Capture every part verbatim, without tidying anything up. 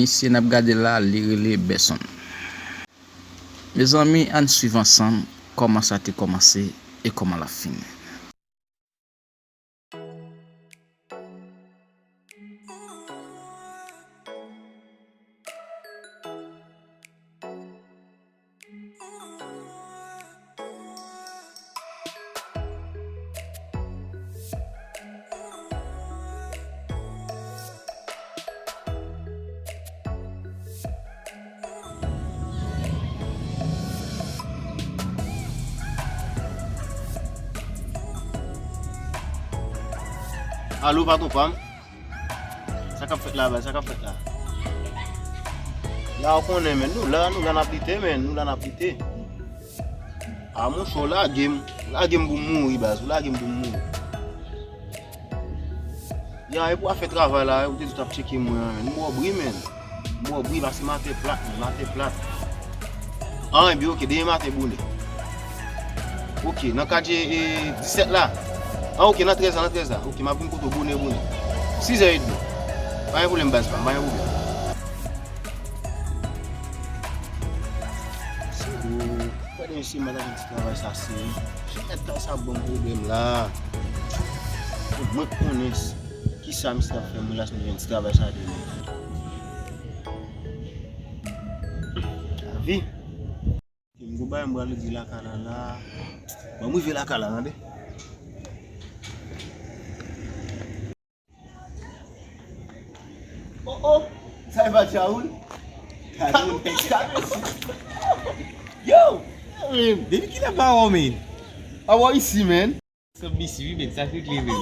Misye n ap gade la, li rele Bèson. Mezanmi, ann swiv ansanm kòman sa te kòmanse e kòman l ap fini. Alo, patwon pa m. Sa k ap fèt la, baz? Sa k ap fèt la? Ya, w konnen, men. Nou la, nou la, n ap lite, men. Nou la, n ap lite. A, monchè, w lage m. W lage m pou m mouri, baz. W lage m pou m mouri. Ya, e pou afè travay la, ou te di w t ap tcheke mwen an, men. M ba w bri, men. M ba w bri, pase maten plat, men. Maten plat. An, ebyen, oke, demen maten bonè. Oke, nan katye, e, disèt la. An, oke, nan trèz la, nan trèz la. Oke, m ap vin kote w bonè, bonè. Sizè edmi. Pa gen pwoblèm, baz pa m, pa gen pwoblèm. Se ou. Gade mesye, m al jwenn ti travay sa, se. Se mèt sa ban m pwoblèm la. Fòk mwen konnen s-, kisa misye ap fè mwen la, si m jwenn ti travay sa demen. Lavi. M gon bagay m pral regle lakay la la. Bon, m rive lakay la, tande. Oh, oh! Sa e pa Djaoul? Gade, gade. Yo! Men, depi kilè pa wè w, men? A wè w isi, men. Sa misi, wi, men, sa se kle, men.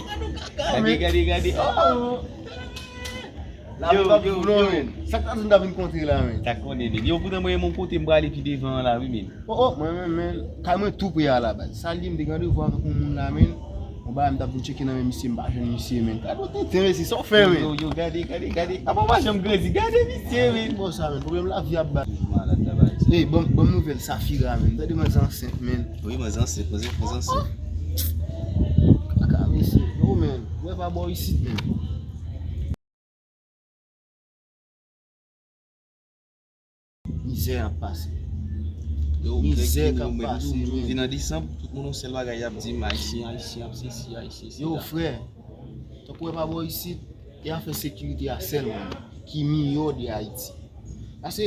Gade, gade, gade. Oh! Lavi pa pi long, men. Sa k ta di m ta vin kontre la, men? Ta konnen, men. Yo, poutan mwen, yon kote m prale pi devan an la, wi, men. Oh, oh, mwen menm, men, kay mwen tou pre a la baz. Sa l ye, m te gen randevou avèk yon moun la, men. Yon bagay m t ap vin tcheke nan men misye, m pa jwenn misye, men. Gade yon tenten, mesye, sa w fè, men. Yo, yo, gade, gade, gade. Apa w pa janm grandi? Gade misye, men. Bon, sa, men, pwoblèm lavi ap ba. Malad la, baz. Ey, ban m, ban m nouvèl Safira, men. Tande manzè ansent, men. Wi, manzè ansent, manzè, manzè ansent. Kaka, mesye. Yo, men, wè pa bò isit, men. Mizè ap pase. Yo, mizè k ap pase, men. Vin an desanm, tout moun yon sèl bagay y ap di m, Ayisyen, Ayisyen ap sesi, Ayisyen sela. Yo, frè, tankou w wè pa bò isit, e afè sekirite a sèlman ki miyò de Ayiti. Paske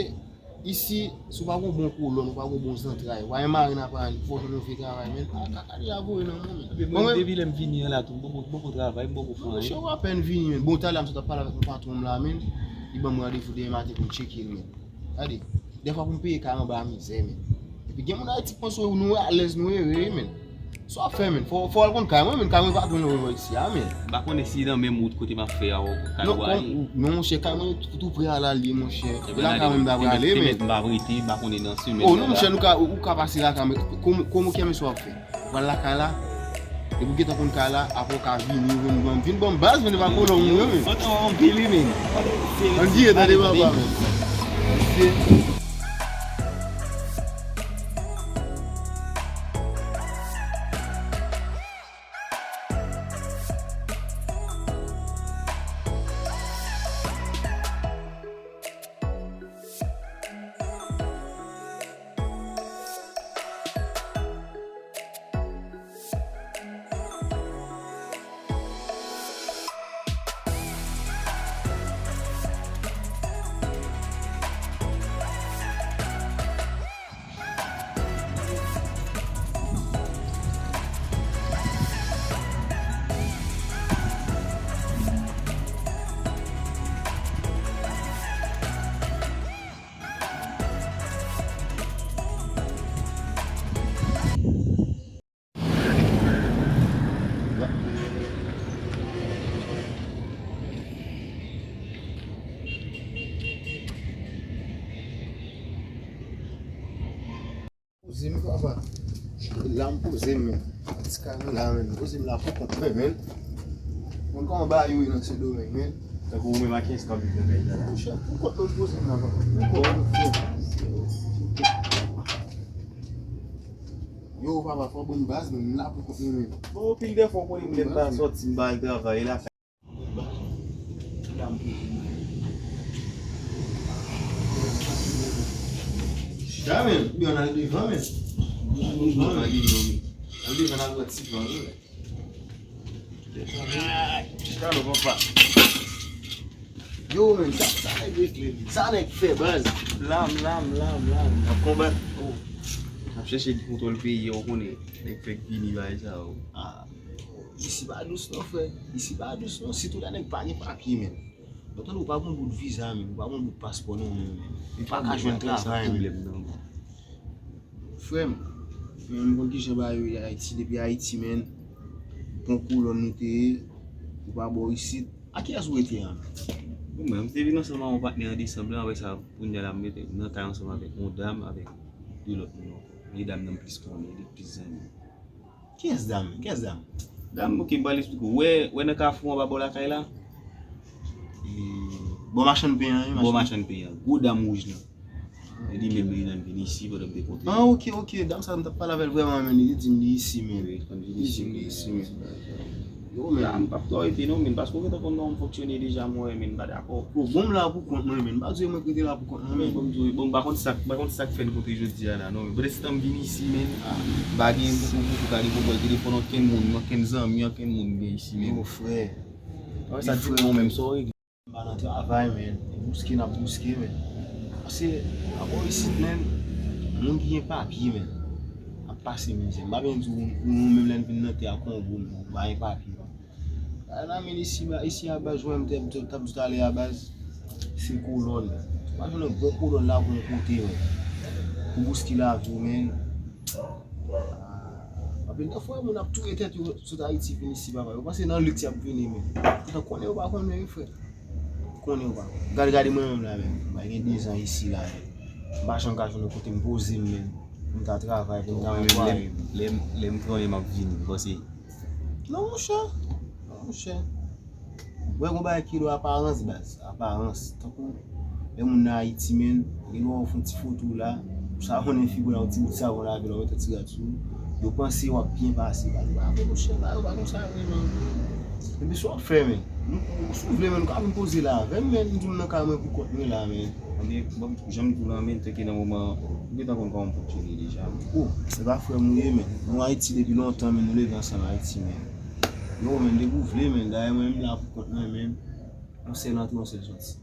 isi, si w pa gon bon kolòn, ou pa gon bon zantray, ou pa gen maren nan pran, fò w jwenn yon vye travay, men. A, kaka deja voye nan men w, men. Bon, mwen, depi lè m vini an la tou, m poko, m poko travay, m poko fè anyen. Monchè, ou apèn vini, men. Bon, talè a m sot ap pale avèk yon patwon m la, men. Li ban m randevou demen maten pou m tcheke l, men. Gade, dèfwa pou m peye kay anba a mizè, men. Epi gen moun Ayiti k panse nou alèz, nou ere, men. Sa w ap fè, men? Fò, fò w al konn kay mwen, men. Kay mwen pa twò lwen isi a, men. M pa konnen si nan menm wout kote m ap fè a, kay ou ale. Non, monchè, kay mwen tou, tou pre a la l ye, monchè. E lakay mwen m ta prale, men. Te mèt m pa rete, m pa konnen nan semèn nan la. Oh, non, monchè, nou ka, ou ka pase lakay mwen. Kòman, kòman, kiyès w ap fè? Ou pral lakay la, epi w gentan konn kay la, apre w ka vini, vin ban m, vin ban m baz, men, e pa kolon m, wi, men. Ann giye, tande papa, men. Mesye. Poze m, papa. La m poze m, men. Ti kay mwen la, men. Poze m la pou kont mwen, men. Mwen kòman bagay yo ye nan Sendomeng, men. Tankou ou menm ak kiyès k ap viv nan kay sa la? Monchè, pou kont mwen poze m la, papa. Pou kont mwen. Yo, papa, fò w ban m baz, men, m la pou kont mwen, men. Bon, anpil dè fwa, w konnen m lè m pa sòti, m pa al travay, e la. Bon, baz, m la m poze m la. Ya, men, oubyen ann al devan, men. Ann al devan, men. Al devan, al pran ti van, men. Chita non, papa. Yo, men, sa, sa nèg regle, men. Sa nèg fè, baz. Lam, lam, lam, lam. N ap konbat. Oh. N ap chèche kontwòl peyi a, ou konnen. Nèg fèk vini, bagay sa yo. Ah. Isi pa dous non, frè. Isi pa dous non. Sitou lè nèg pa gen papye, men. Ou tande, ou pa gon bout viza, men. Ou pa gon bout paspò non, men. Ou pa ka jwenn travay, men. Frè m, men, m konn kijan bagay yo ye Ayiti, depi Ayiti, men. Bon kolòn nou te ye, ou pa bò isit. A kiyès ou rete a, men? Bon, mwen, m te vin ansanm ak yon patnè an desanm lan, apre sa, kounye a la, m rete nan kay ansanm avèk yon dam, avèk de lòt moun ankò. Men dam nan m plis konnen, li plis zanmi. Kiyès dam? Kiyès dam? Dam, ok, m pral eksplike w. Wè, wè nan kafou anba bò lakay la? E, bò machann pen an, wi, bò machann pen an. Gwo dam wouj lan. E li menm li nan vin isi pandan m te konte. Ah, ok, ok. Dam sa, m t ap pale avè l vrèman, men li te di m li isi, men. Wi, li di m li isi, men. Yo, men. Ah, m p ap twò rete non, men, paske w gentan konn kòman m fonksyone deja, mwen, men, m pa dakò. Bon, bon, m la pou kont mwen, men. M pa di mwen rete la pou kont mwen, men. Bon, m di w, bon, m pa konn sa, m pa konn sa k fè n kontre jodi a la, non, men. Pandan se tan m vin isi, men, m pa gen poko, poko ka repon telefòn ankenn moun, ankenn zanmi, ankenn moun gen isi, men. Yo, frè. Sa di mwen menm, sa w regle. M pa nan travay, men. E bouske n ap bouske, men. Paske, abò isit, men, moun ki gen papye, men, ap pase mizè. M pa byen di w, nou menm lè n vin nan tè a Kongo, men, nou pa gen papye. Ay la, men, isi, ba, isi a baz, jwenn m te, te, t ap di talè a baz, se kolòn. Ou pa jwenn yon bon kolòn la pou yon kote, men. Pou bouske lavi w, men. Anpil tan, frè, moun ap touye tèt yo sot Ayiti vin isi, papa. Yo panse nan liks y ap vini, men. Poutan konnen yo pa konnen, wi, frè. Konnen yo pa konnen. Gade, gade mwen menm la, men. Mwen gen dezan isi la, men. M pa janm ka jwenn yon kote m poze m, men. Pou m ta travay, pou m ta anplwaye m. Lè m, lè m, lè m konnen m ap vini, m panse. Non, monchè. Non, monchè. Wè, gon bagay ki rele aparans, baz. Aparans. Tankou lè moun nan Ayiti, men, gen dwa w fè yon ti foto la, ou sa konnen figi w la, yon ti bout savon lave la, w mete ti rad sou ou. Yo panse w ap byen pase, baz. Ba, monchè, ba, yo pa konsa vre, men. Epi sa w ap fè, men. Nou, si w vle, men, nou ka vin poze la avè m, men, m di w m nan kay mwen pou kont mwen la, men. Anben, bon, jan m di w la, men, te ke nan moman, ou gentan konn kòman m fonksyone deja, men. Oh, se pa frè m ou ye, men. Nou Ayiti depi lontan, men, nou leve ansanm Ayiti, men. Yo, men, depi w vle, men, dayè mwen menm la pou kont mwen, men, yon sèl antre, yon sèl sòti.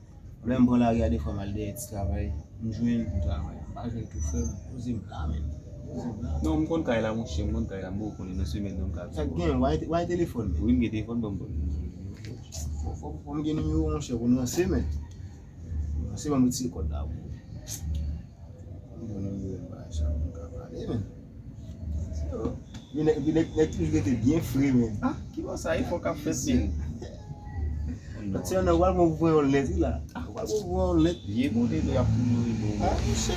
Lè m pran lari a, defwa m al dèyè ti travay, m jwenn, m travay. M pa jwenn tou, frè m, poze m la, men. Poze m la. Non, m konn kay la, monchè, m konn kay la, m poko konnen nan semèn nan m ka. Sa k gen, w a, w a telefòn, men. Wi, m gen telefòn, ban m, ban m. Fò, fò, fò m gen nimewo, monchè, pou nou ranse, men. Ranse, ban m retire kòd la pou ou. Bon, nou gen bagay sa pou nou ka pale, men. Se yo. Men nèg, men nèg, nèg toujou rete byen fre, men. Ah, ki bò sa, e fò k ap fèt, men. Nan ti an nan, w al mwen voye yon lèt, wi, la. Ah, w al mwen voye yon lèt. Vye kote nou y ap toujou rele w. Ah, monchè.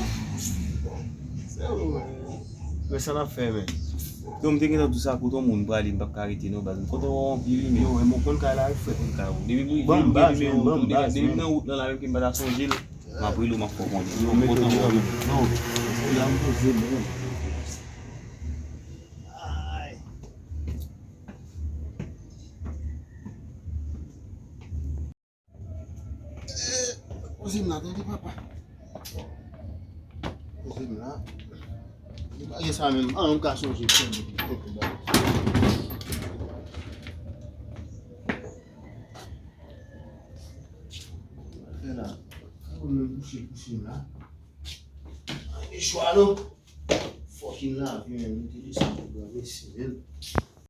Se yo, men. Men sa n ap fè, men. Yo, m te gentan di w sa, kote yon moun prale, m p ap ka rete, non, baz. M kontan wè w anpil, wi, men. Yo, men mwen konn kay la, wi, frè. Konn kay ou. Depi m, depi m nan wout nan, depi, depi m nan wout nan la, menm ke m pa ta sonje l. M ap rele w, m ap fè w konnen. Yo, mete w deyò, men. Non. Se la m poze m, men. Ay. Eh, poze m la, tande, papa. Poze m la. Li pa gen sa menm. Ah, m ka sonje fè m. Fè la. Ou menm kouche, kouche la. Ay, gen chwa, non. Fucking lavi, men. Nou te desann pou granmesi, men.